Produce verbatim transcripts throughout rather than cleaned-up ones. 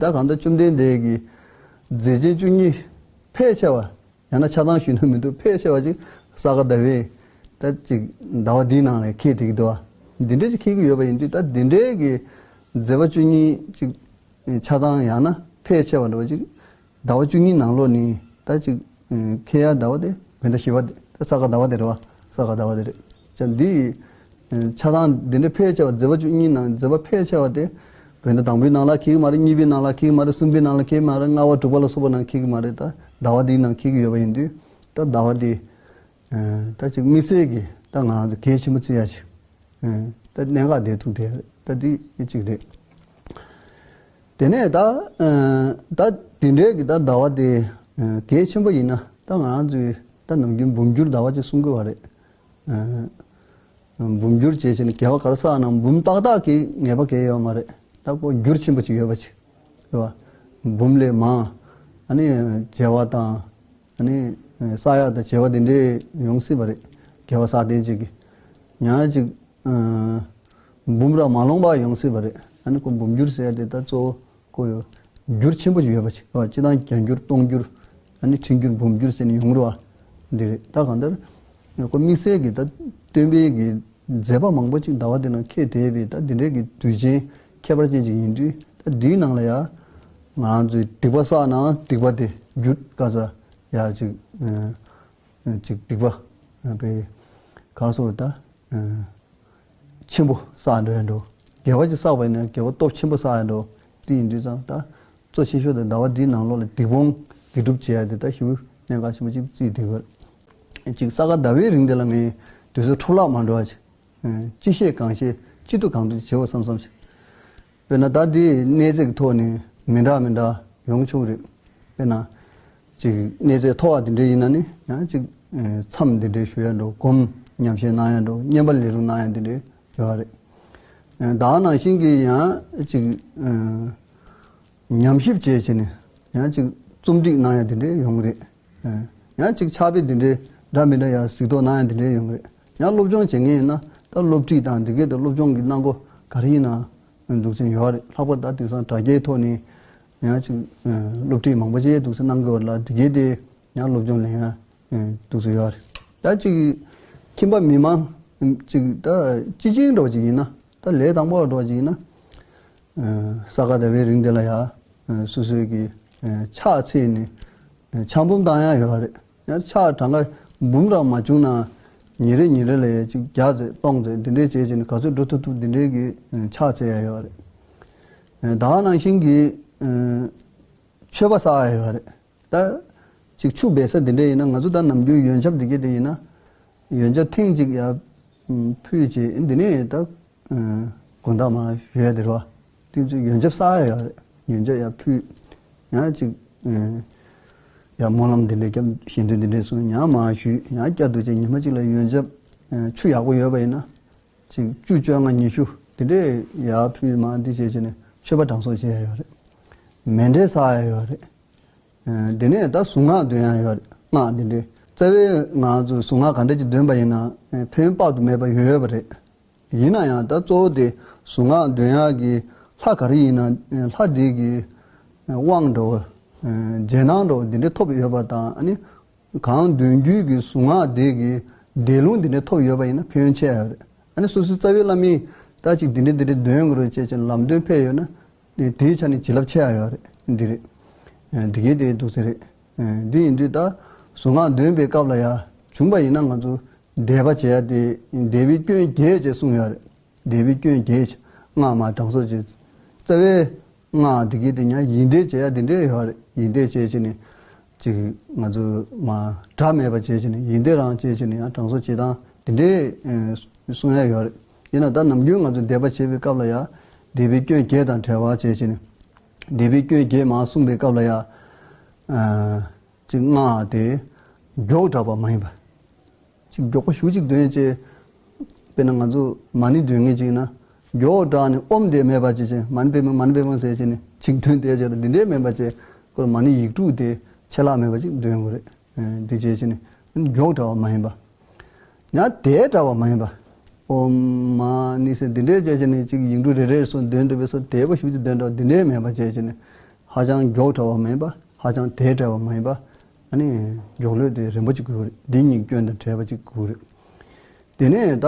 ད་གང་ལྟར་བཅོམ་ལྡན་འདས་ཀྱི་མཛད་ཆེན་བཅུ་གཉིས་ཕལ་ཆེ་བ། ཡང་ན་ཆ་ཚང་ཞུས་ན་མི་འདུག་ཕལ་ཆེ་བ་ཅིག་ས་ག་ཟླ་བའི་ད་ཅིག་ཟླ་བ་འདིའི་ནང་ལ་འཁེལ་བསྡད་ཀྱི་འདུག་བ། འདི་འདྲ་ཅིག་འཁེལ་གྱི་ཡོད་པ་ཡིན་དུས། ད་འདི་འདྲའི་གི་མཛད་པ་བཅུ་གཉིས་ཅིག་ཆ་ཚང་ཡང་ན་ཕལ་ཆེ་བ་འདྲ་བ་ཅིག་ཟླ་བ་བཅུ་གཉིས་ནང་ལོགས་ནས་ད་ཅིག་འཁེལ་ཡ་ཟླ་བ་དེ་བོད་ཟླ་བཞི་པ་དེ། ད་ས་ག་ཟླ་བ་དེ་རེད་བ། ས་ག་ཟླ་བ་དེ་རེད། ཅག་འདི་ཆ་ཚང་འདི་འདྲའི་ཕལ་ཆེ་བ། མཛད་པ་བཅུ་གཉིས་ནང་མཛད་པ་ཕལ་ཆེ་བ་དེ་བོད་ཟླ་དང་པོའི་ནང་ལ་འཁེལ་གྱི་མ་རེད། གཉིས་པའི་ནང་ལ་འཁེལ་གྱི་མ་རེད། གསུམ་པའི་ནང་ལ་འཁེལ་གྱི་མ་རེད། ལྔ་པ་དྲུག་པ་ལ་སོགས་པ་ནང་འཁེལ་གྱི་མ་རེད། ད་ཟླ་བ་འདིའི་ནང་འཁེལ་གྱི་ཡོད་པ་ཡིན་དུས། ད་ཟླ་བ་འདི་ད་ཅིག་དམིགས་བསལ་གྱི་ད་ང་རང་ཚོ་གལ་ཆེན་པོ་བརྩི་ཡ་ཅིག་ད་གནད་འགག་དེ་ཐུག་དེ་ད་འདི་གཅིག་རེད། དེ་ནས་ད་ད་དེ་འདྲའི་གི་ད་ཟླ་བ་དེ་གལ་ཆེན་པོ་ཡིན་ན། ད་ང་རང་ཚོས་ད་ནམ་རྒྱུན་འབུམ་འགྱུར་ཟླ་བ་ཅིག་གསུང་གི་བ་རེད། འབུམ་འགྱུར་བྱས་བྱས་ནས་དགེ་བ་ག་རེ་བསགས་ནའང་འབུམ་ཏག་ཏག་གི་ངེས་པ་གང་ཡང་ཡོད་མ་རེད། ད་ཁོ་འགྱུར་ཆེན་པོ་ཅིག་ཡོད་པ་ཅིག་རེད་བ། འབུམ་ལས་མང་། ཨ་ནི་བྱེ་བ་དང་། ཨ་ནི་ས་ཡ་དང་བྱེ་བ་དེ་འདྲས་ཡོང་སྲིད་པ་རེད། དགེ་བ་བསགས་མཁན་ཅིག་གིས། ཡང་ཅིག་འབུམ་ར་མ་ལོངས་པ་ཡོང་སྲིད་པ་རེད། ཨ་ནི་ཁོ་འབུམ་འགྱུར་ཟེར་ཡ་དེ་ད་གཙོ་བོ་ཁོ་ཡོད། འགྱུར་ཆེན་པོ་ཞིག་ཡོད་པ་ཞིག་རེད་བ། སྤྱིར་བཏང་བརྒྱ་འགྱུར་སྟོང་འགྱུར། ཨ་ནི་ཁྲི་འགྱུར་འབུམ་འགྱུར་ཟེར་ནས་ཡོང་གི་རེད་བ། འདི་རེད། ད་གང་ལྟར་ཁོ་དམིགས་བསལ་གྱི་ད་སྟོན་པའི་གི་མཛད་པ་མང་པོ་ཅིག་ཟླ་བ་འདི་ནང་འཁེལ་བསྡད་པའི་ད་འདི་འདྲའི་གི་དུས་ཆེན་ཁྱད་པར་ཅན་ཅིག་ཡིན་དུས། ད་འདིའི་ནང་ལ་ཡ་ང་རང་ཚོས་སྡིག་པ་བསགས་ནའང་སྡིག་པ་དེ་འགྱུར་ག་ས་ཡ་ཅིག་ཅིག་སྡིག་པ་པའི་ག་སོགས་ད་ཆེན་པོ་བསགས་འགྲོ་ཡ་འགྲོ། དགེ་བ་ཅིག་བསགས་པ་ཡིན་ན་དགེ་བ་སྟོབས་ཆེན་པོ་བསགས་ཡ་འགྲོ། དེ་ཡིན་དུས་ཙང་ད་གཙོ་ཆེ་ཤོས་དེ་ཟླ་བ་འདིའི་ནང་ལོགས་ལ་སྡིག་སྤོང་དགེ་སྒྲུབ་བྱེད་ཡ་དེ་ད་ཞེ་པོ་གནད་འགག་ཆེན་པོ་ཅིག་བརྩིས་བསྡད་ཡོད། ཅིག་ས་ག་ཟླ་བའི་རིང་དེ་ལ་ངས་དུས་ཚོད་འཕྲོ་བརླག་མ་འགྲོ་བ་ཅིག་ཅི་བཤད་གང་བཤད་ཅི་ཐུབ་གང་ཐུབ་བྱེད་འོ་བསམ་བསམ་བྱས། དཔེར་ན་ད་འདི་གནས་ཚད་ཀྱི་ཐོག་ནས་མི་འདྲ་མི་འདྲ་ཡོང་ཆོག་རེད། དཔེར་ན་ཅིག་གནས་ཚད་མཐོ་བ་འདི་འདྲ་ཡིན་ན་ནི་ཡང་ཅིག་མཚམས་འདི་འདྲ་ཞུ་ཡ་འགྲོ། སྒོམ་ཉམས་བཞེས་གནང་ཡ་འགྲོ། བསྙེན་པ་ལས་རུང་གནང་ཡ་འདི་འདྲ་ཡོད་རེད། ད་ག་ནང་བཞིན་གྱི་ཡང་ཅིག་ཉམས་ཞིབ་བྱས་བྱས་ནས་ཡང་ཅིག་རྩོམ་སྒྲིག་གནང་ཡ་དེ་འདྲ་ཡོང་གི་རེད། ཡང་ཅིག་ཕྱག་དཔེ་དེ་འདྲ་འདྲ་མི་འདྲ་ཡ་གཟིགས་རྟོག་གནང་ཡ་དེ་འདྲ་ཡོང་གི་རེད། ཡང་སློབ་སྦྱོང་བྱེད་མཁན་ཡིན་ན་ད་སློབ་ཁྲིད་དང་དེ་གས་དང་སློབ་སྦྱོང་གི་གནང་སྒོ་ག་རེ་ཡིན་ན་འདུག་སེ་ཡོད་རེད། ལྷག་པར་ད་དེང་སང་དྲ་རྒྱའི་ཐོག་ནས་ཡང་ཅིག་སློབ་ཁྲིད་མང་པོ་ཅིག་འདུག་སེ་གནང་གི་ཡོད་རེད་ལ། དེ་གས་དེ་ཡང་སློབ་སྦྱོང་ལེན་ཡ་འདུག་སེ་ཡོད་རེད། ད་ཅིག་ཁྱིམ་པ་མི་མང་ཅིག་ད་སྤྱི་བྱིངས་འདྲ་བོ་ཅིག་ཡིན་ན། ད་ལས་དང་པོ་འགྲོ་བ་ཅིག་ཡིན་ན། ས་ག་ཟླ་བའི་རིང་དེ་ལ་ཡ་སོ་སོའི་གི་ཕྱག་འཚལ་ནས་ཕྱག་འབུམ་བཏང་ཡ་ཡོད་རེད། ཡང་ཕྱག་གྲངས་ཀ་འབུམ་རང་མ་བྱུང་ན་ཉིན་རེ་ཉིན་རེ་ལ་ཡ་ཅིག་བརྒྱ་ཙམ་སྟོང་ཙམ་འདི་འདྲའི་བྱས་བྱས་ནས་ག་ཚོད་འགྲོ་ཐུབ་ཐུབ་འདི་འདྲའི་གི་ཕྱག་འཚལ་ཡ་ཡོད་རེད། ད་ག་ནང་བཞིན་གྱི་མཆོད་པ་བསགས་ཡ་ཡོད་རེད། ད་ཅིག་ཆུ་སྦས་ས་འདི་འདྲ་ཡིན་ན། ང་ཚོ་ད་ནམ་རྒྱུན་ཡོན་ཆབ་འདི་གས་དེ་ཡིན་ན་ཡོན་ཆབ་ཐེངས་གཅིག་ཡར་ཕུལ་རྗེས་འདི་ནས་ད་དགོང་དག་མར་ཞུ་ཡ་དེ་རེད་བ། དེ་ཚོ་ཡོན་ཆབ་བསགས་ཡ་ཡོད་རེད། ཡོན་ཆབ་ཡར་ཕུལ། ཡང་ཅིག་ཡར་སྨོན་ལམ་འདི་འདྲ་བརྒྱབ། ཞལ་འདོན་འདི་འདྲ་སོང་། ཡང་མར་ཞུས། ཡང་བསྐྱར་དུ་ཅིག་ཉི་མ་གཅིག་ལ་ཡོན་ཆབ་ཆུ་ཡག་པོ་ཡོད་པ་ཡིན་ན་ཅིག་བཅུ་བཅོ་ལྔ་ཉི་ཤུ་དེ་འདྲས་ཡར་ཕུལ། མར་འདི་བྱས་བྱས་ནས་མཆོད་པ་གྲངས་གསོག་བྱས་ཡ་ཡོད་རེད། མཎྜལ་བསགས་ཡ་ཡོད་རེད། དེ་ནས་ད་གཟུངས་སྔགས་འདོན་ཡ་ཡོད་རེད། སྔགས་འདི་འདྲའི་རྩ་བའི་ང་ཚོས་གཟུངས་སྔགས་ག་འདྲ་ཅིག་འདོན་པ་ཡིན་ན་ཕན་ཡོན་དཔག་ཏུ་མེད་པ་ཡོད་ཡོད་པ་རེད། ཡིན་ན་ཡང་ད་གཙོ་བོ་དེ་གཟུངས་སྔགས་འདོན་ཡ་གི་ལྷ་ག་རེ་ཡིན་ན་ལྷ་དེ་གི་དབང་འདྲ་བོ་རྗེས་གནང་འདྲ་བོ་འདི་འདྲ་ཐོབ་ཡོད་པ་དང་། ཨ་ནི་གང་འདོན་རྒྱུའི་གི་གཟུངས་སྔགས་དེ་གི་བཟླས་ལུང་འདི་འདྲ་ཐོབ་ཡོད་པ་ཡིན་ན་ཕན་ཡོན་ཆེ་ཡ་ཡོད་རེད། ཨ་ནི་སོ་སོའི་རྩ་བའི་བླ་མས་ད་ཅིག་འདི་འདྲ་འདི་འདྲ་འདོན་དགོས་རེད་ཅེས་བྱས་ནས་ལམ་སྟོན་ཕེབས་ཡོད་ན། དེའི་ཆ་ནས་བྱིན་རླབས་ཆེ་ཡ་ཡོད་རེད། འདི་རེད། འདི་གའི་དེ་འདུག་ཟེར་རེད། འདི་ཡིན་དུས་ད་གཟུངས་སྔགས་འདོན་པའི་སྐབས་ལ་ཡ་བྱུང་པ་ཡིན་ན་ང་ཚོ་བཟླས་པ་བྱེད་ཡ་དེ་བཟླས་པའི་སྐྱོན་བརྒྱད་ཅེས་གསུངས་ཡོད་རེད། བཟླས་པའི་སྐྱོན་བརྒྱད་ཅེས་སྔགས་མར་གྲངས་གསོག་བྱེད། རྩ་བའི་སྔགས་འདི་གའི་དེ་ཡང་ཡིད་བཟླས་བྱེད་ཡ་དེ་འདྲས་ཡོད་རེད། ཡིད་བཟླས་བྱས་བྱས་ནས་ཅིག་ང་ཚོ་མར་སྒྲ་མེད་པ་བྱས་བྱས་ནས་ཡིད་བཟླས་རང་བྱས་བྱས་ནས་ཡང་གྲངས་གསོག་བྱེད་སྟངས་དེ་འདྲས་གསུང་ཡ་ཡོད་རེད། ཡིན་ན་ད་ནམ་རྒྱུན་ང་ཚོ་བཟླས་པ་བྱེད་པའི་སྐབས་ལ་ཡ་བཟླས་པའི་སྐྱོན་བརྒྱད་དང་བྲལ་བ་བྱས་བྱས་ནས་བཟླས་པའི་སྐྱོན་བརྒྱད་མར་གསུངས་པའི་སྐབས་ལ་ཡ་ཅིག་སྔགས་དེ་མགྱོགས་དྲགས་པ་མ་ཡིན་པ། ཅིག་མགྱོགས་པོ་ཞེ་པོ་ཅིག་འདོན་བྱས། དཔེར་ན་ང་ཚོ་མ་ཎི་འདོན་མཁན་ཅིག་ཡིན་ན། མགྱོགས་དྲགས་ནས་ཨོཾ་དེ་མེད་པ་ཅིག་བྱས། མ་ཎི་པདྨེ་མ་ཎི་པདྨེ་ཟེར་བྱས་ནས་ཅིག་འདོན་བསྡད་བྱས་ལ་འདི་འདྲས་མེད་པ་བྱས། ཁོ་ལ་མ་ཎི་ཡིག་དྲུག་དེ་ཆད་ལྷག་མེད་པ་ཅིག་འདོན་དགོས་རེད། འདི་བྱས་བྱས་ནས་མགྱོགས་དྲགས་པ་མ་ཡིན་པ། ཡང་དལ་དྲགས་པ་མ་ཡིན་པ། ཨོཾ་མ་ཎི་ཟེར་འདི་འདྲས་བྱས་བྱས་ནས་ཅིག་ཡིག་འབྲུ་རེ་རེ་སོགས་འདོན་འདོན་པའི་སོགས་དལ་པོ་ཞེ་པོ་ཅིག་འདོན་འདྲ་འདི་འདྲས་མེད་པ་བྱས་བྱས་ནས། ཧ་ཅང་མགྱོགས་དྲགས་པ་མ་ཡིན་པ། ཧ་ཅང་དལ་དྲགས་པ་མ་ཡིན་པ། ཨ་ནི་མགྱོགས་ལོས་དེ་རན་པོ་ཅིག་དགོས་རེད། འདི་གཉིས་སྐྱོན་དང་བྲལ་བ་ཅིག་དགོས་རེད། དེ་ནས་ད་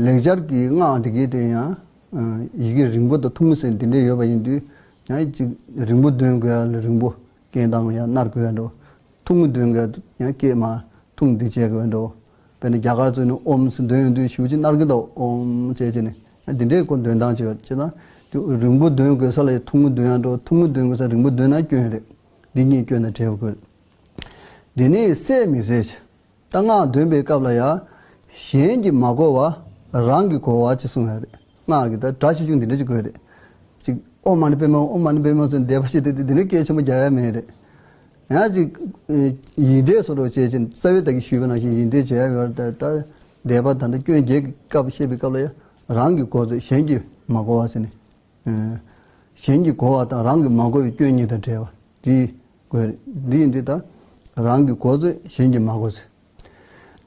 ལེགས་སྦྱར་གྱི་སྔགས་འདི་གའི་དེ་ཡང་ཡི་གེ་རིང་པོ་དང་ཐུང་ངུ་ཟེར་འདི་འདྲས་ཡོད་པ་ཡིན་དུས། ཡང་ཅིག་རིང་པོ་འདོན་དགོས་ཡ་ལ་རིང་པོ། སྐད་གདངས་ཡང་ནར་དགོས་ཡ་འགྲོ། ཐུང་ངུ་འདོན་དགོས་ཡ་ཡང་སྐད་མར་ཐུང་འདི་བྱས་དགོས་ཡ་འགྲོ། དཔེར་ན་རྒྱ་གར་ཚོས་ནི་ཨོམ་ཟེར་འདོན་ཡོང་དུས་ཞེ་པོ་ཅིག་ནར་གི་འདུག་ཨོམ་བྱས་བྱས་ནས། ཡང་འདི་འདྲས་ཁོ་འདོན་སྟངས་བྱས་པ་བྱས་ན། དེ་རིང་པོ་འདོན་དགོས་ས་ལ་ཡང་ཐུང་ངུ་འདོན་ཡ་འགྲོ། ཐུང་ངུ་འདོན་དགོས་ས་རིང་པོ་འདོན་ན་སྐྱོན་རེད། འདི་གཉིས་སྐྱོན་དང་བྲལ་བ་དགོས། དེ་ནས་སད་མི་སད་བྱེད། ད་སྔགས་འདོན་པའི་སྐབས་ལ་ཡང་གཞན་གྱིས་མ་གོ་བ་རང་གིས་གོ་བ་ཅིག་གསུང་ཡ་རེད། སྔགས་ཀྱི་ད་སྒྲ་ཆེ་ཆུང་འདི་འདྲ་ཅིག་དགོས་རེད། ཅིག་ཨོཾ་མ་ཎི་པདྨེ་ཧཱུྃ། ཨོཾ་མ་ཎི་པདྨེ་ཧཱུྃ་ཟེར་བཟླས་པ་བྱེད་དུས་དེ་འདི་འདྲ་སྐད་ཆེན་པོ་རྒྱག་ཡ་མེད་རེད། ཡང་ཅིག་ཡིན་བསྡད་བཟོ་འདྲ་བྱས་ཅིང་རྩ་བའི་བདག་གིས་ཞུས་པ་ནང་བཞིན་ཡིན་བསྡད་བྱས་ཡ་ཡོད་རེད། ད་བཟླས་པ་ད་ལྟ་སྐྱོན་བརྒྱད་ཀྱི་སྐབས་བཤད་པའི་སྐབས་ལ་ཡང་རང་གིས་གོ་ཚོད་གཞན་གྱིས་མ་གོ་བ་ཟེར་ནས། གཞན་གྱིས་གོ་བ་དང་རང་གིས་མ་གོ་བའི་སྐྱོན་གཉིས་དང་བྲལ་བ་འདི་དགོས་རེད། འདི་ཡིན་དུས་ད་རང་གིས་གོ་ཚོད་གཞན་གྱིས་མ་གོ་ཚོད།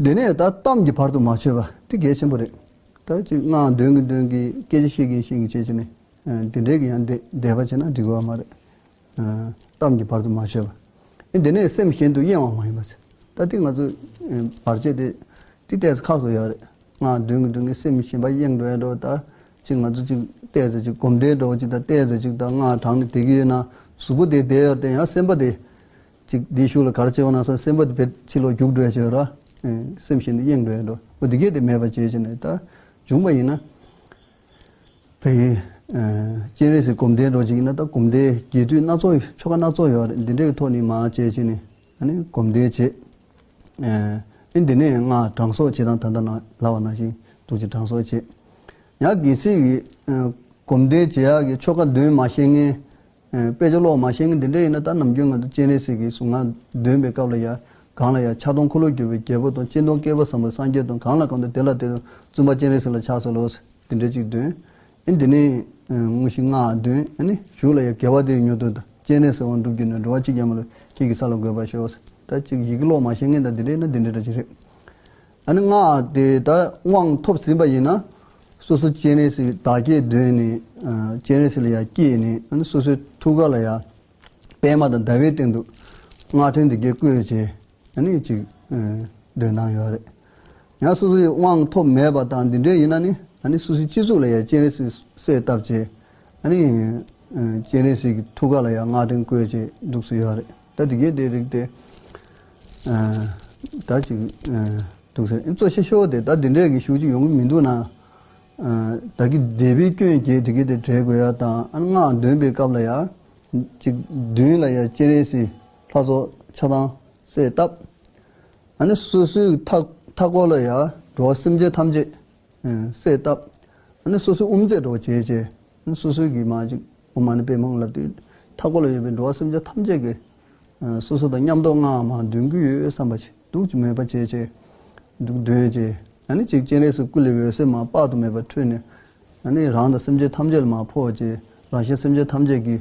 འདི་ནས་ད་གཏམ་གྱི་བར་དུ་མ་ཆོད་པ་འདི་གལ་ཆེན་པོ་རེད། ད་ཅིག་སྔགས་འདོན་གྱིན་འདོན་གྱིན་སྐད་ཆ་བཤད་ཀྱིན་བཤད་ཀྱིན་བྱས་བྱས་ནས་འདི་འདྲའི་གི་ཡང་བཟླས་བཟླས་པ་བྱས་ན་འགྲིག་གི་ཡོད་མ་རེད། གཏམ་གྱི་བར་དུ་མ་ཆོད་པ། ཨེ་འདི་ནས་སེམས་གཞན་དུ་གཡེང་བ་མ་ཡིན་པ་ཟེར། ད་ཐེངས་ང་ཚོ་བར་ཆད་དེ་ཏི་ཏས་ཁག་སོ་ཡོད་རེད། སྔགས་འདོན་གྱིན་འདོན་གྱིན་སེམས་གཞན་པ་གཡེང་འགྲོ་ཡ་འགྲོ། ད་ཅིག་ང་ཚོ་ཅིག་ཏས་ཅིག་སྒོམ་བཟླས་འགྲོ་ཅིག་ད་ཏས་ཅིག་ད་སྔགས་བགྲངས་ནས་བསྡད་ཀྱི་ཡོད་ན། གཟུགས་པོ་དེ་བསྡད་ཡོད་དེ་ཡང་སེམས་པ་དེ་ཅིག་འདིའི་གཞུག་ལ་ག་རེ་བྱེད་འོང་ན་བསམ་སེམས་པ་དེ་བེད་ཕྱི་ལོགས་རྒྱུག་འགྲོ་ཡ་ཅིག་ཡོད་ར། སེམས་གཞན་དུ་གཡེང་འགྲོ་ཡ་འགྲོ། འོ་དེ་གས་དེ་མེད་པ་བྱེད་བྱས་ནས་ད་བྱུང་བ་ཡིན་ན། བའི། སྤྱན་རས་གཟིགས་སྒོམ་བཟླས་འགྲོ་ཅིག་ཡིན་ན་ད་སྒོམ་བཟླས་རྒྱས་བསྡུས་སྣ་ཚོགས་ཆོ་ག་སྣ་ཚོགས་ཡོད་རེད། འདི་འདྲའི་ཐོག་ནས་མར་བྱས་བྱས་ནས་ཨ་ནི་སྒོམ་བཟླས་བྱེད། ཨ་འདི་ནས་སྔགས་གྲངས་གསོག་བྱེད་སྟངས་ད་ལྟ་ནང་ལབ་པ་ནང་བཞིན་འདུག་ཅིག་གྲངས་གསོག་བྱེད། ཡང་གལ་སྲིད་ཀྱི་སྒོམ་བཟླས་བྱེད་ཡག་གི་ཆོ་ག་འདོན་མ་ཤེས་མཁན། དཔེ་ཆ་ཀློག་མ་ཤེས་མཁན་འདི་འདྲ་ཡིན་ན་ད་ནམ་རྒྱུན་ང་ཚོ་སྤྱན་རས་གཟིགས་ཀྱི་གཟུངས་སྔགས་འདོན་པའི་སྐབས་ལ་ཡ་གང་ལ་ཡ་ཕྱག་སྟོང་འཁོར་ལོས་སྒྱུར་བའི་རྒྱལ་པོ་དང་སྤྱན་སྟོང་བསྐལ་པ་བཟང་པོའི་སངས་རྒྱས་དང་གང་ལ་གང་འདུལ་དེ་ལ་དེ་དང་བཙུན་པ་སྤྱན་རས་གཟིགས་ལ་ཕྱག་འཚལ་ལོ། དེ་འདྲ་ཅིག་འདོན། ཨེ་འདི་ནས་དངོས་གཞི་སྔགས་འདོན། ཨ་ནི་གཞུག་ལ་ཡ་དགེ་བ་འདི་ཡི་མྱུར་དུ་དང་སྤྱན་རས་གཟིགས་དབང་འགྲུབ་གྱུར་ནས་འགྲོ་བ་གཅིག་ཀྱང་མ་ལུས་ཁྱེད་ཀྱི་ས་ལ་འགོད་པར་ཤོག་ད་ཅིག་ཡི་གེ་ཀློག་མ་ཤེས་མཁན་དང་འདི་འདྲ་ན་འདི་འདྲ་འདྲ་ཅིག་རེད། ཨ་ནི་སྔགས་དེ་ད་དབང་ཐོབ་ཟིན་པ་ཡིན་ན། སོ་སོ་སྤྱན་རས་གཟིགས་བདག་བསྐྱེད་འདོན་ནས། ཨ་སྤྱན་རས་གཟིགས་ལ་ཡར་བསྐྱེད་ནས་ཨ་ནི་སོ་སོའི་ཐུགས་ཀ་ལ་ཡར་པདྨ་དང་ཟླ་བའི་སྟེང་དུ་སྔགས་ཕྲེང་འདི་གས་བཀོད་བྱས་ཨ་ནི་ཅིག་ཨ་འདོན་སྟངས་ཡོད་རེད། ཡང་སོ་སོའི་དབང་ཐོབ་མེད་པ་དང་འདི་འདྲས་ཡིན་ན་ནི་ཨ་ནི་སོ་སོའི་སྤྱི་གཙུག་ལ་ཡར་སྤྱན་རས་གཟིགས་གསལ་བཏབ་བྱས། ཨ་ནི་ཨ་སྤྱན་རས་གཟིགས་ཀྱི་ཐུགས་ཀ་ལ་ཡང་སྔགས་ཕྲེང་བཀོད་བྱས་འདུག་སེ་ཡོད་རེད། ད་འདི་གའི་དེ་རིགས་དེ་ཨ་ད་ཅིག་ཨ་འདུག་སེ་གཙོ་ཆེ་ཤོས་དེ་ད་འདི་འདྲས་ཀྱི་ཤུགས་ཅིག་ཡོང་གི་མི་འདུག་ན། ཨ་ད་གི་བཟླས་པའི་སྐྱོན་བརྒྱད་དེ་གའི་དེ་འགྲེལ་དགོས་ཡ་དང་། ཨ་ནི་སྔགས་འདོན་པའི་སྐབས་ལ་ཡང་ཅིག་མདུན་ལ་ཡང་སྤྱན་རས་གཟིགས་ལྷ་ཚོགས་ཆ་ཚང་གསལ་བཏབ། ཨ་ནི་སོ་སོའི་མཐའ་མཐའ་སྐོར་ལ་ཡང་འགྲོ་བ་སེམས་ཅན་ཐམས་ཅད་གསལ་བཏབ། ཨ་ནི་སོ་སོའི་དབུ་མཛད་འགྲོ་བྱས་བྱས། ཨ་ནི་སོ་སོའི་གི་མ་ཅིག་ཨོཾ་མ་ཎི་པདྨེ་ཧཱུྃ་ལབ་དུས་མཐའ་སྐོར་ལ་ཡོད་པའི་འགྲོ་བ་སེམས་ཅན་ཐམས་ཅད་ཀྱི་སོ་སོ་དང་མཉམ་དུ་སྔགས་མར་འདོན་གྱི་ཡོད་བསམ་པ་ཅིག་འདུག་ཅིག་མོས་པ་བྱས་བྱས་འདུག་འདོན་བྱས། ཨ་ནི་ཅིག་སྤྱན་རས་གཟིགས་སྐུ་ལས་འོད་ཟེར་མར་དཔག་ཏུ་མེད་པ་འཕྲོས་ནས། ཨ་ནི་རང་དང་སེམས་ཅན་ཐམས་ཅད་ལ་མར་ཕོག་བྱས། རང་གཞན་སེམས་ཅན་ཐམས་ཅད་ཀྱི་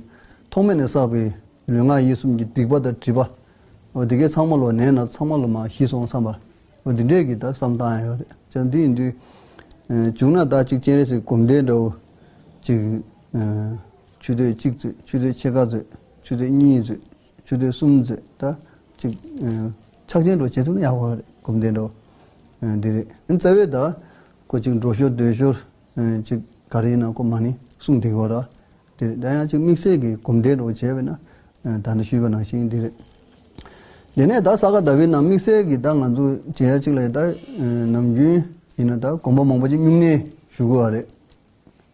ཐོག་མེད་ནས་བསགས་པའི་ལུས་ངག་ཡིད་གསུམ་གྱི་སྡིག་པ་དང་སྒྲིབ་པ། འོ་དེ་གའི་ཚང་མ་ལོ་ནད་ན་ཚང་མ་ལོ་མར་ཞི་སོང་བསམ་པ། འོ་དེ་འདྲས་ཀྱི་ད་བསམ་བཏང་ཡ་ཡོད་རེད། ཅང་འདི་ཡིན་དུས། ཨ་བྱུང་ན་ད་ཅིག་སྤྱན་རས་གཟིགས་སྒོམ་བཟླས་འདྲ་བོ། ཅིག་ཨ་ཆུ་ཚོད་གཅིག་ཚོད། ཆུ་ཚོད་ཕྱེད་ཀ་ཚོད། ཆུ་ཚོད་གཉིས་ཚོད། ཆུ་ཚོད་གསུམ་ཚོད། ད་ཅིག་ཨ་ཕྱག་ཆེན་འདྲ་བོ་བྱེད་ཐུབ་ན་ཡག་པོ་རེད། སྒོམ་བཟླས་འདྲ་བོ། ཨ་འདི་རེད། ཨ་རྩ་བའི་ད་ཁོ་ཅིག་འགྲོ་ཞོར་སྡོད་ཞོར། ཨ་ཅིག་ག་རེ་ཡིན་ན་ཁོ་མ་ཎི་གསུང་བསྡད་དགོས་ར། དེ་རེད། ད་ཡང་ཅིག་དམིགས་བསལ་གྱི་སྒོམ་བཟླས་འདྲ་བོ་བྱས་པས་ན། ཨ་ད་ནི་ཞུས་པ་ནང་བཞིན་འདི་རེད། དེ་ནས་ད་ས་ག་ཟླ་བའི་ནང་དམིགས་བསལ་གྱི་ད་ང་ཚོ་བྱེད་ཡ་ཅིག་ལ་ད་ཨ་ནམ་རྒྱུན་ཡིན་ན་ད་དགོན་པ་མང་པོ་ཅིག་སྨྱུང་གནས་ཞུ་དགོས་པ་རེད།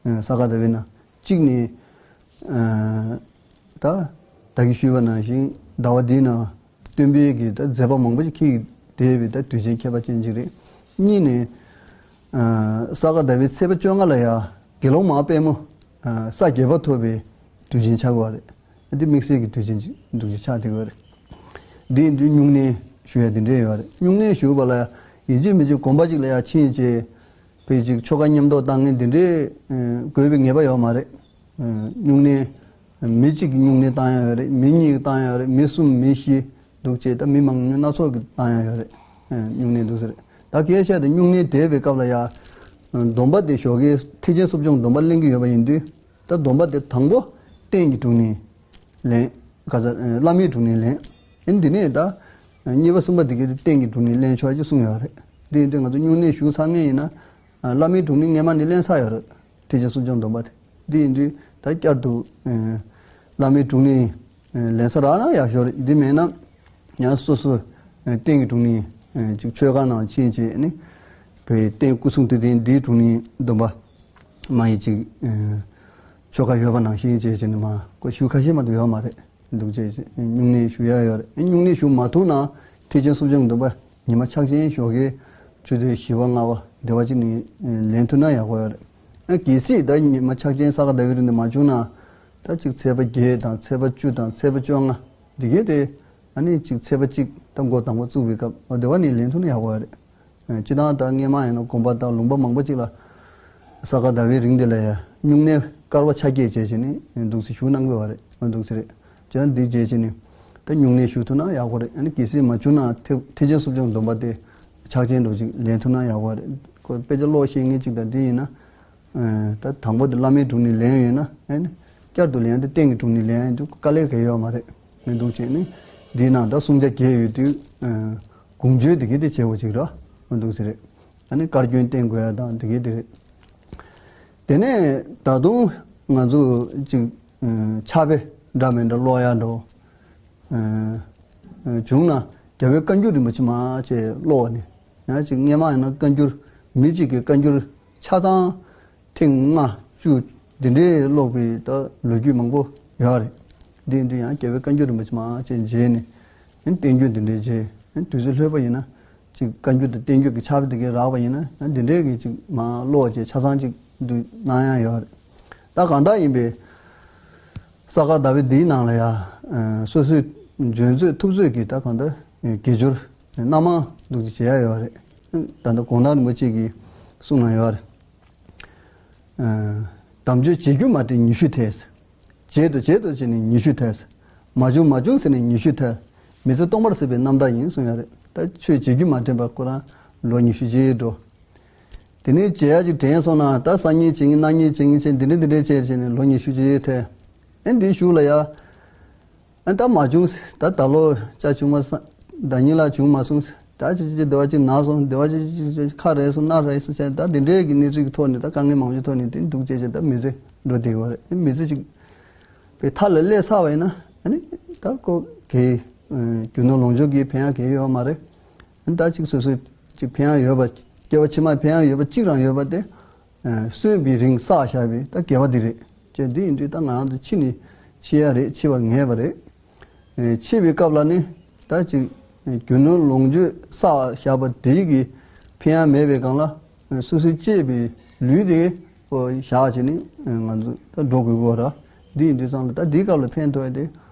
ཨ་ས་ག་ཟླ་བའི་ནང་གཅིག་ནི། ཨ་ད་ད་གིན་ཞུས་པ་ནང་བཞིན་ཟླ་བ་འདིའི་ནང་སྟོན་པའི་གི་ད་མཛད་པ་མང་པོ་ཞིག་འཁྱེར་བསྡད་པའི་ད་དུས་ཆེན་ཁྱད་པར་ཅན་ཅིག་རེད། གཉིས་ནི། ཨ་ས་ག་ཟླ་བའི་ཚེས་པ་བཅོ་ལྔ་ལ་ཡ་དགེ་སློང་མ་དཔལ་མོ་ཨ་ས་བརྒྱད་པ་ཐོབ་པའི་དུས་ཆེན་ཆགས་པ་རེད། འདི་དམིགས་བསལ་གྱི་དུས་ཆེན་ཅིག་འདུག་ཅིག་ཆགས་བསྡད་ཡོད་རེད། འདི་ཡིན་དུས་སྨྱུང་གནས་ཞུ་ཡ་འདི་འདྲས་ཡོད་རེད། སྨྱུང་གནས་ཞུ་བ་ལ་ཡིན་གཅིག་མིན་གཅིག་དགོན་པ་ཅིག་ལ་ཡ་ཕྱིན་བྱས། ཕ་གི་ཅིག་ཆོ་ག་མཉམ་དུ་བཏང་མཁན་འདི་འདྲའི་ཨ་དགོས་པའི་ངེས་པ་ཡོད་མ་རེད། ཨ་སྨྱུང་གནས། མི་གཅིག་གིས་སྨྱུང་གནས་བཏང་ཡ་ཡོད་རེད། མི་གཉིས་ཀྱིས་བཏང་ཡ་ཡོད་རེད། མི་གསུམ་མི་བཞི་འདུག་བྱས་ད་མི་མང་ཉུང་སྣ་ཚོགས་ཀྱིས་བཏང་ཡ་ཡོད་རེད། ཨ་སྨྱུང་གནས་འདུག་ཟེར། ད་གལ་ཆེ་བ་དེ་སྨྱུང་གནས་འདེབས་པའི་སྐབས་ལ་ཡ། ཨ་སྡོམ་པ་དེ་ཞོགས་ཀའི་ཐེག་ཆེན་གསུམ་སྦྱོང་སྡོམ་པ་ལེན་གྱི་ཡོད་པ་ཡིན་དུས། ད་སྡོམ་པ་དེ་དང་པོ་རྟེན་གྱི་དྲུང་ནས་ ལེན། ག་ས་བླ་མའི་དྲུང་ནས་ལེན། ཨེ་འདི་ནས་ད་གཉིས་པ་གསུམ་པ་འདི་གའི་རྟེན་གྱི་དྲུང་ནས་ལེན་ཆོག་ཅེས་གསུངས་ཡོད་རེད། འདི་ཡིན་དུས་ང་ཚོ་སྨྱུང་གནས་ཞུ་ཚར་མཁན་ཡིན་ན། བླ་མའི་དྲུང་ནས་སྔས་མ་ནས་ལེན་ཚར་ཡོད་རེད། ཐེག་ཆེན་གསུམ་སྦྱོང་སྡོམ་པ་དེ། འདི་ཡིན་དུས་ད་བསྐྱར་དུ་བླ་མའི་དྲུང་ནས་ལེན་ས་རག་ན་ཡག་ཤོས་རེད། འདི་མེད་ན་ཡང་སོ་སོ་རྟེན་གྱི་དྲུང་ནས་ཅིག་ཆོས་ཁང་ནང་ཕྱིན་བྱས་ནས་བོད་རྟེན་སྐུ་གསུང་ཐུགས་རྟེན་འདིའི་དྲུང་ནས་སྡོམ་པ་མ་ཡི་ཅིག་ཆོ་ག་ཡོད་པ་ནང་བཞིན་བྱས་བྱས་ནས་མ་ཁོ་ཞུ་ཁ་ཤས་མ་གཏོགས་ཡོད་མ་རེད། འདུག་བྱས་བྱས་སྨྱུང་གནས་ཞུ་ཡ་ཡོད་རེད། སྨྱུང་གནས་ཞུ་མ་ཐུབ་ན་ཐེག་ཆེན་གསུམ་སྦྱོང་སྡོམ་པ་ཉི་མ་ཕྱག་ཆེན་ཞོགས་ཀས་ཆུ་ཚོད་བཞི་པ་ལྔ་པ་དེ་བ་ཅིག་ནས་ལེན་ཐུབ་ན་ཡག་པོ་ཡོད་རེད། ཨ་གལ་སྲིད་ད་ཉི་མ་ཕྱག་ཆེན་ས་ག་ཟླ་བའི་རིང་དུ་མ་བྱུང་ན། ད་ཅིག་ཚེས་པ་བརྒྱད་དང་ཚེས་པ་བཅུ་དང་ཚེས་པ་བཅོ་ལྔ་འདི་གའི་དེ། ཨ་ནི་ཅིག་ཚེས་པ་གཅིག་ད་འགོ་དང་པོ་བཙུགས་པའི་སྐབས་འོ་དེ་བ་ནས་ལེན་ཐུབ་ན་ཡག་པོ་ཡོད་རེད། སྤྱི་བཏང་ད་སྔས་མ་ཡིན་ན་དགོན་པ་དང་ལུང་པ་མང་པོ་ཅིག་ལ་ས་ག་ཟླ་བའི་རིང་དེ་ལ་ཡ་སྨྱུང་གནས་བསྐལ་པ་ཆ་བརྒྱད་བྱས་བྱས་ནས་འདུག་སེ་ཞུ་གནང་དགོས་པ་རེད། འདུག་སེ་རེད། བྱས་ན་འདི་བྱས་བྱས་ནས་ད་སྨྱུང་གནས་ཞུ་ཐུབ་ན་ཡག་པོ་རེད། ཨ་ནི་གལ་སྲིད་མ་བྱུང་ན་ཐེག་ཐེག་ཆེན་གསུམ་སྦྱོང་སྡོམ་པ་དེ་ཕྱག་ཆེན་འདྲ་ཅིག་ལེན་ཐུབ་ན་ཡག་པོ་རེད། ཁོ་དཔེ་ཆ་ཀློག་ཤེས་མཁན་ཅིག་དང་འདི་ཡིན་ན། ད་དང་པོ་དེ་བླ་མའི་དྲུང་ནས་ལེན་ཡོད་ན་ཨ་ནི་བསྐྱར་དུ་ལེན་དེ་རྟེན་གྱི་དྲུང་ནས་ལེན་དུས་དཀའ་ལས་གང་ཡོད་མ་རེད། མི་འདུག་བྱས་ནས་འདིའི་ནང་ད་བསྲུང་བྱ་བརྒྱད་ཡོད་དུས་གོང་བརྗོད་འདི་གི་དེ་བྱེད་དགོས་ཅིག་ར་མི་འདུག་ཟེར་རེད། ཨ་ནི་བཀའ་བཀྱོན་བསྟེན་དགོས་ཡ་དང་འདི་གི་དེ་རེད། དེ་ནས་ད་དུང་ང་ཚོ་ཅིག་ཕྱག་དཔེ་འདྲ་མི་འདྲ་ཀློག་ཡ་འགྲོ། བྱུང་ན་རྒྱལ་བའི་བཀའ་འགྱུར་རིན་པོ་ཆེ་མ་བྱས་ཀློག་ནས་ཡང་ཅིག་སྔས་མ་ཡིན་ན་བཀའ་འགྱུར་མི་གཅིག་གི་བཀའ་འགྱུར་ཆ་ཚང་ཐེངས་ལྔ་བཅུ་འདི་འདྲའི་ཀློག་པའི་ད་ལོ་རྒྱུས་མང་པོ་ཡོད་རེད། འདི་ཡིན་དུས་ཡང་རྒྱལ་བའི་བཀའ་འགྱུར་རིན་པོ་ཆེ་མ་བྱས་མཇལ་ནས་ཡང་བསྟན་འགྱུར་འདི་འདྲའི་མཇལ་ཡང་དུས་ཚོད་ལྷོད་པ་ཡིན་ན་ཅིག་བཀའ་འགྱུར་དང་བསྟན་འགྱུར་གྱི་ཕྱག་དཔེ་དེ་གའི་རག་པ་ཡིན་ན་ཡང་འདི་འདྲའི་གི་ཅིག་མ་ཀློག་བྱས་ཆ་ཚང་ཅིག་འདུག་གནང་ཡ་ཡོད་རེད། ད་གང་ལྟར་ཡིན་པའི། ས་ག་ཟླ་བའི་འདིའི་ནང་ལ་ཡང་སོ་སོའི་འཇོན་ཚོད་ཐུབ་ཚོད་ཀྱིས་ད་གང་ལྟར་དགེ་སྦྱོར་སྣ་མང་འདུག་ཅིག་བྱེད་ཡ་ཡོད་རེད། ད་ལྟ་གོང་ཐང་རིན་པོ་ཆེ་གིས་གསུངས་གནང་ཡོད་རེད། དམ་ཆོས་བྱེད་རྒྱུ་མ་དྲན་ཉི་ཤུ་ཐལ། བྱེད་དོ་བྱེད་དོ་བྱས་ནས་ཉི་ཤུ་ཐལ། མ་བྱུང་མ་བྱུང་ཟེར་ནས་ཉི་ཤུ་ཐལ། མི་ཚེ་སྟོང་པར་ཟད་པའི་རྣམ་ཐར་ཡིན་གསུངས་ཡོད་རེད། ད་ཆོས་བྱེད་རྒྱུ་མ་དྲན་པར་ཁོ་རང་ལོ་ཉི་ཤུ་རྗེས་འགྲོ། དེ་ནས་བྱེད་ཡ་ཅིག་དྲན་སོང་ན་ད་སང་ཉིན་བྱེད་ངེས་གནངས་ཉིན་བྱེད་ངེས་བྱས་འདི་འདྲ་འདི་འདྲ་བྱས་བྱས་ནས་ལོ་ཉི་ཤུ་རྗེས་ཐལ། ཨེ་འདིའི་གཞུག་ལ་ཡ། ཨེ་ད་མ་བྱུང་ཟེར། ད་ད་ལོ་ཅག་བྱུང་མ་སོང་། ཟླ་ཉིན་ལ་བྱུང་མ་སོང་ཟེར། ད་ཅི་ཅི་ཅི་སྡེ་བ་ཅིག་ན་སོང་། སྡེ་བ་ཅི་ཅི་ཅི་ཅི་ཁ་རེག་སོང་། སྣ་རེག་སོང་བྱས་ད་འདི་འདྲའི་གི་གནས་ཚུལ་གྱི་ཐོག་ནས་ད་དཀའ་ངལ་མང་པོ་ཐོག་ནས་དེ་འདུག་བྱས་བྱས་ད་མི་ཚེ་འགྲོ་བསྡད་ཀྱི་ཡོད་རེད། ཨེ་མི་ཚེ་ཅིག་པའི་མཐའ་ལ་སླེབས་ཚར་བ་ཡིན་ན་ཨ་ནི་ད་ཁོ་གི་རྒྱུ་ནོར་ལོངས་སྤྱོད་ཀྱི་ཕན་ཡ་གང་ཡང་ཡོད་མ་རེད། ཨ་ནི་ད་ཅིག་སོ་སོ་ཅིག་ཕན་ཡ་ཡོད་པ་སྐྱེ་བ་ཕྱི་མ་ཕན་ཡ་ཡོད་པ་གཅིག་རང་ཡོད་པ་དེ། གསོན་པའི་རིང་བསགས་བཞག་པའི་ད་དགེ་བ་འདི་རེད། ཅེས་འདི་ཡིན་དུས་ད་ང་རང་ཚོ་འཆི་ནི་འཆི་ཡ་རེད། འཆི་བ་ངེས་པ་རེད། འཆི་བའི་སྐབས་ལ་ནི་ད་ཅིག་རྒྱུ་ནོར་ལོངས་སྤྱོད་བསགས་བཞག་པ་དེ་གི་ཕན་ཡ་མེད་པའི་སྒང་ལ་སོ་སོའི་གཅེས་པའི་ལུས་དེ་བཞག་བྱས་ནི་ང་ཚོ་ད་འགྲོ་དགོས་ཀྱི་ཡོད་ར། འདི་ཡིན་དུས་ཙང་ལ་ད་འདིའི་སྐབས་ལ་ཕན་ཐོགས་ཡ་དེ་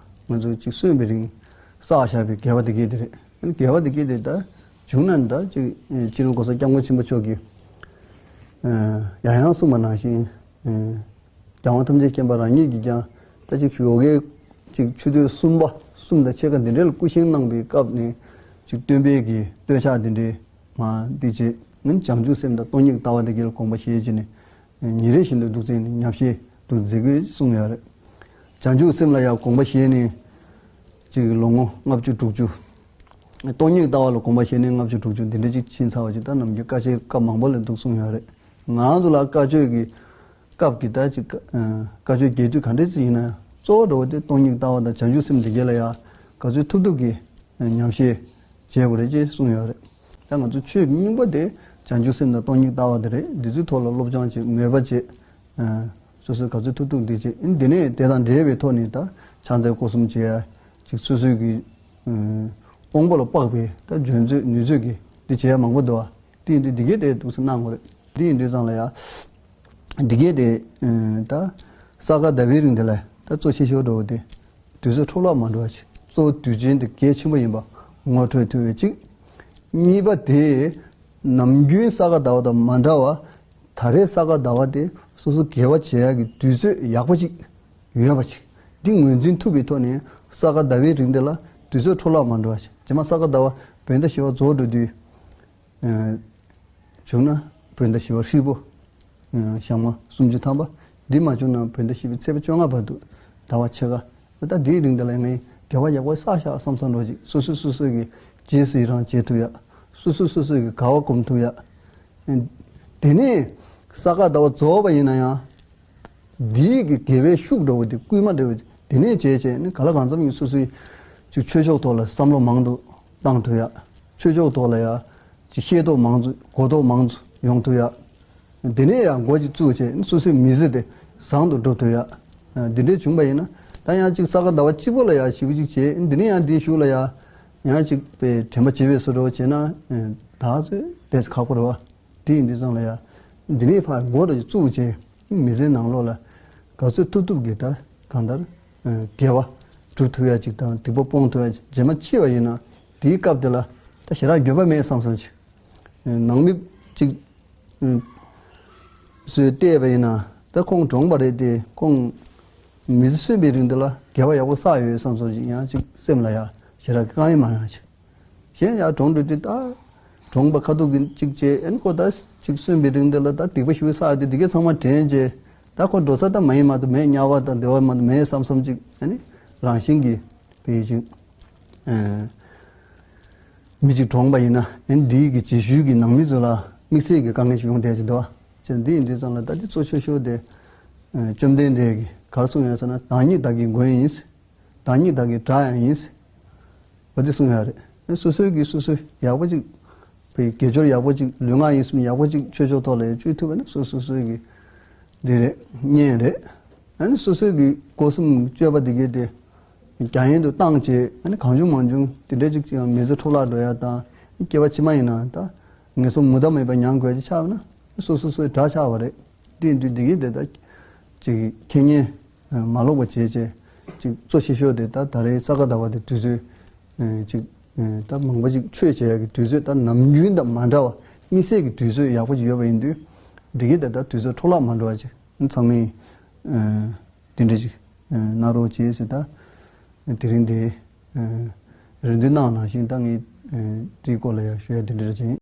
ང་ཚོ་ཅིག་གསོན་པའི་རིང་བསགས་བཞག་པའི་དགེ་བ་དེ་གས་དེ་རེད། དགེ་བ་དེ་གས་དེ་ད་བྱུང་ན་ནི་ད་ཅིག་སྤྱི་ནོར་༸གོང་ས་༸སྐྱབས་མགོན་ཆེན་པོ་མཆོག་གིས་ཡང་ཡང་གསུངས་པ་ནང་བཞིན། རྒྱལ་དབང་ཐམས་ཅད་མཁྱེན་པ་རང་ཉིད་ཀྱིས་ཀྱང་ད་ཅིག་ཞོགས་ཀའི་ཅིག་ཆུ་ཚོད་གསུམ་པ་གསུམ་དང་ཕྱེད་ཀ་འདི་འདྲའི་ལ་སྐུ་བཞེངས་གནང་པའི་སྐབས་ནས་ཅིག་སྟོན་པའི་གི་བསྟོད་ཕྱག་འདི་འདྲའི་མ་འདི་བྱེད་ནི་བྱང་ཆུབ་སེམས་དང་སྟོང་ཉིད་ཀྱི་ལྟ་བ་འདི་གའི་ལ་དགོངས་པ་བཞེས་བྱས་ནས་ཉིན་རེ་བཞིན་དུ་འདུག་འཛིན་ཉམས་བཞེས་འདུག་མཛད་དགོས་གསུངས་ཡོད་རེད། བྱང་ཆུབ་སེམས་ལ་ཡང་དགོངས་པ་བཞེས་ནས་ཅིག་ལོ་ངོ་ལྔ་བཅུ་དྲུག་ཅུ། སྟོང་ཉིད་ལྟ་བ་ལ་དགོངས་པ་བཞེས་ནས་ལྔ་བཅུ་དྲུག་ཅུ་འདི་འདྲ་ཅིག་ཕྱིན་ཚར་བ་ཅིག་ད་ནམ་རྒྱུན་བཀའ་ཆོས་སྐབས་མང་པོ་ལ་འདུག་གསུངས་ཡོད་རེད། ང་རང་ཚོ་ལ་བཀའ་ཆོས་ཀྱི་སྐབས་ཀྱི་ད་ཅིག་བཀའ་ཆོས་རྒྱས་བསྡུས་ག་འདྲ་ཅིག་ཡིན་ན་གཙོ་བོ་འགྲོ་བ་དེ་སྟོང་ཉིད་ལྟ་བ་དང་བྱང་ཆུབ་སེམས་འདི་གས་ལ་ཡང་ག་ཚོད་ཐུབ་ཐུབ་ཀྱིས་ཉམས་བཞེས་བྱེད་དགོས་རེད་ཅེས་གསུངས་ཡོད་རེད། ད་ང་ཚོ་ཆོས་ཀྱི་སྙིང་པོ་དེ་བྱང་ཆུབ་སེམས་དང་སྟོང་ཉིད་ལྟ་བ་དེ་རེད། འདི་ཚོའི་ཐོག་ལ་སློབ་སྦྱོང་བྱེད་མོས་པ་བྱེད། སོ་སོས་ག་ཚོད་ཐུབ་ཐུབ་འདི་བྱེད། འདི་ནས་དེ་དང་འབྲེལ་བའི་ཐོག་ནས་ད་ཕྱག་འཚལ་སྐོར་གསུམ་བྱེད་ཡ་ཅིག་སོ་སོའི་གི་དབང་པོ་ལ་དཔག་པའི་ད་འཇོན་ཚོད་ནུས་ཚོད་ཀྱིས་འདི་བྱེད་ཡ་མང་པོ་འདུག་ཨ། འདི་ཡིན་དུས་འདི་གས་དེ་འདུག་སེ་གནང་དགོས་རེད། འདི་ཡིན་དུས་ཙང་ལ་ཡ། འདི་གས་དེ་ད་ས་ག་ཟླ་བའི་རིང་དེ་ལ་ད་གཙོ་ཆེ་ཤོས་འགྲོ་བ་དེ་དུས་ཚོད་འཕྲོ་བརླག་མ་འགྲོ་བ་ཞིག་གཙོ་བོ་དུས་ཆེན་དེ་གལ་ཆེན་པོ་ཡིན་པ་ངོ་འཕྲོད་ཐུབ་པའི་གཅིག་གཉིས་པ་དེ་ནམ་རྒྱུན་ས་ག་ཟླ་བ་དང་མ་འདྲ་བ། ད་རེས་ས་ག་ཟླ་བ་དེ་སོ་སོ་དགེ་བ་བྱེད་ཡག་གི་དུས་ཚོད་ཡག་པོ་ཅིག་ཡོད་པ་ཅིག་འདི་ངོས་འཛིན་ཐུབ་པའི་ཐོག་ནས་ས་ག་ཟླ་བའི་རིང་དེ་ལ་དུས་ཚོད་འཕྲོ་བརླག་མ་འགྲོ་བ་ཅིག་རྗེས་མ་ས་ག་ཟླ་བ་བོད་ཟླ་བཞི་པ་རྫོགས་འགྲོ་དུས། བྱུང་ན་བོད་ཟླ་བཞི་པ་ཧྲིལ་པོ། ཞག་མ་སུམ་ཅུ་ཐམ་པ། འདི་མ་བྱུང་ན་བོད་ཟླ་བཞི་པའི་ཚེས་པ་བཅོ་ལྔ་བར་དུ་ཟླ་བ་ཕྱེད་ཀ་ ད་དེའི་རིང་དེ་ལ་ངས་དགེ་བ་ཡག་པོ་བསགས་ཤག་བསམ་བསམ་འགྲོ་ཅིག་སོ་སོས་སོ་སོ་གི་རྗེས་སུ་ཡི་རང་བྱེད་ཐུབ་ཡ། སོ་སོས་སོ་སོ་གི་དགའ་བ་སྒོམ་ཐུབ་ཡ། དེ་ནས་ས་ག་ཟླ་བ་རྫོགས་པ་ཡིན་ན་ཡང་། འདིའི་གི་དགེ་བའི་ཤུགས་འདྲ་བོ་དེ་སྐུལ་མ་འདྲ་བོ་དེ་ནས་བྱས་བྱས་ནས་ག་ལ་གང་འཚམ་ཡིན་སོ་སོའི་ཅིག་ཆོས་ཕྱོགས་ཐོག་ལ་བསམ་བློ་མང་དུ་བཏང་ཐུབ་ཡ། ཆོས་ཕྱོགས་ཐོག་ལ་ཡ་ཅིག་ཤེས་རྟོགས་མང་ཚུལ་གོ་རྟོགས་མང་ཚུལ་ཡོང་ཐུབ་ཡ། དེ་ནས་ཡང་འགོ་ཅིག་བཙུགས་བྱས་སོ་སོའི་མི་ཚེ་དེ་བཟང་དུ་འགྲོ་ཐུབ་ཡ། འདི་འདྲས་བྱུང་པ་ཡིན་ན་ད་ཡང་ཅིག་ས་ག་ཟླ་བ་གཅིག་པོ་ལ་ཡ་ཞེ་པོ་ཅིག་བྱས་འདི་ནས་ཡང་འདིའི་གཞུག་ལ་ཡ་ཡང་ཅིག་པའི་དྲན་པ་བརྗེ་བའི་བཟོ་འདྲ་བོ་བྱས་ན་ད་ཚོད་དཔེ་ཁག་པོ་རེད་བ། དེ་ཡིན་དུས་ཙང་ལ་ཡ། འདི་ནས་ཕར་འགོ་ར་བཙུགས་བྱས་མི་ཚེའི་ནང་ལོགས་ལ་ག་ཚོད་ཐུབ་ཐུབ་ཀྱིས་ད་གང་ལྟར་དགེ་བ་སྒྲུབ་ཐུབ་ཡ་ཅིག་དང་སྡིག་པ་སྤོང་ཐུབ་ཡ་ཅིག་རྗེས་མ་འཆི་བ་ཡིན་ན་དེའི་སྐབས་དེ་ལ་ད་ཞེ་དྲག་འགྱོད་པ་མེད་བསམ་བསམ་ཅིག་ནང་མི་ཅིག་ཚོས་བལྟས་པ་ཡིན་ན་ད་ཁོང་གྲོངས་པ་རེད་དེ་ཁོང་མི་ཚེ་གསོན་པའི་རིང་དེ་ལ་དགེ་བ་ཡག་པོ་བསགས་ཡོད་བསམ་བསམ་ཅིག་ཡང་ཅིག་སེམས་ལ་ཡ་ཞེ་དྲག་དཀའ་ངལ་མ་ཡོང་ཅིག་གཞན་ཡང་གྲོངས་འགྲོ་དུས་ད། གྲོངས་པ་ཁ་ཐུག་གི་གཅིག་བྱས་ཨན་ཁོ་ད་གཅིག་གསོན་པའི་རིང་དེ་ལ་ད་སྡིག་པ་ཞེ་པོ་བསགས་ཏེ་འདི་གའི་ཚང་མ་དྲན་བྱས་ད་ཁོ་འགྲོ་ས་ད་མ་ཡིན་མ་གཏོགས་མེད། དམྱལ་བ་དང་བདེ་བ་མ་གཏོགས་མེད་བསམ་བསམ་གཅིག་ཨ་ནི་རང་བཞིན་གྱིས་དཔེ་ཅིག་ཨ་མི་གཅིག་གྲོངས་པ་ཡིན་ན་ཨན་འདིའི་གི་རྗེས་ཤུལ་གྱི་ནང་མི་ཚོ་ལ་དམིགས་བསལ་གྱི་དཀའ་ངལ་ཞིག་ཡོང་བསྡད་ཀྱི་འདུག་བ། བྱས་འདི་ཡིན་དུས་ཙང་ལ་ད་འདི་གཙོ་ཆེ་ཤོས་དེ་ཨ་བཅོམ་ལྡན་འདས་ཀྱིས་ག་རེ་གསུངས་ཡོད་ཟེར་ན་བདག་ཉིད་བདག་གི་མགོན་ཡིན། བདག་ཉིད་བདག་གི་དགྲ་ཡང་ཡིན། འོ་དེ་གསུངས་ཡོད་རེད། སོ་སོའི་གིས་སོ་སོའི་ཡག་པོ་ཅིག་བའི་དགེ་སྦྱོར་ཡག་པོ་ཅིག་ལུས་ངག་ཡིད་གསུམ་ཡག་པོ་ཅིག་ཆོས་ཕྱོགས་ཐོག་ལ་ཡང་བཅུག་ཐུབ་པ་ན་སོ་སོ་སོའི་གི་འདི་རེད་གཉེན་རེད། ཨ་ནི་སོ་སོའི་གི་སྒོ་གསུམ་སྤྱོད་པ་འདི་གའི་དེ་རྒྱ་ཡན་དུ་བཏང་བྱས་ཨ་ནི་གང་བྱུང་མང་བྱུང་དེ་འདྲ་ཅིག་ཅིག་མི་ཚེ་འཕྲོ་བརླག་འགྲོ་ཡ་དང་སྐྱེ་བ་ཕྱི་མ་ཡིན་ན་ད་ངན་སོང་མུ་མཐའ་མེད་པ་མྱང་དགོས་ཀྱི་ཆགས་ན་སོ་སོ་སོའི་དགྲ་ཆགས་པ་རེད། དེ་ཡིན་དུས་འདི་གའི་དེ་ད་ཅིག་ཁེ་ཉེན། མ་ལོག་པ་བྱས་བྱས་ཅིག་གཙོ་ཆེ་ཤོས་དེ་ད་ད་རེས་ས་ག་ཟླ་བ་དེ་དུས་ཚོད་ཅིག་ད་མང་པོ་ཅིག་ཆོས་བྱེད་ཡག་གི་དུས་ཚོད་ད་ནམ་རྒྱུན་དང་མ་འདྲ་བ་དམིགས་བསལ་གྱི་དུས་ཚོད་ཡག་པོ་ཅིག་ཡོད་པ་ཡིན་དུས་འདི་གི་ད་ད་དུས་ཚོད་འཕྲོ་བརླག་མ་འགྲོ་བ་ཅིག་ཚང་མས་དེ་འདྲ་ཅིག་གནང་རོགས་བྱེད་ཟེར། ད་དེ་རིང་དེ་རེ་འདུན་གནང་ནང་བཞིན་ད་ངས་དེའི་སྐོར་ལ་ཡང་ཞུ་ཡ་དེ་འདྲ་ཅིག་ཡིན།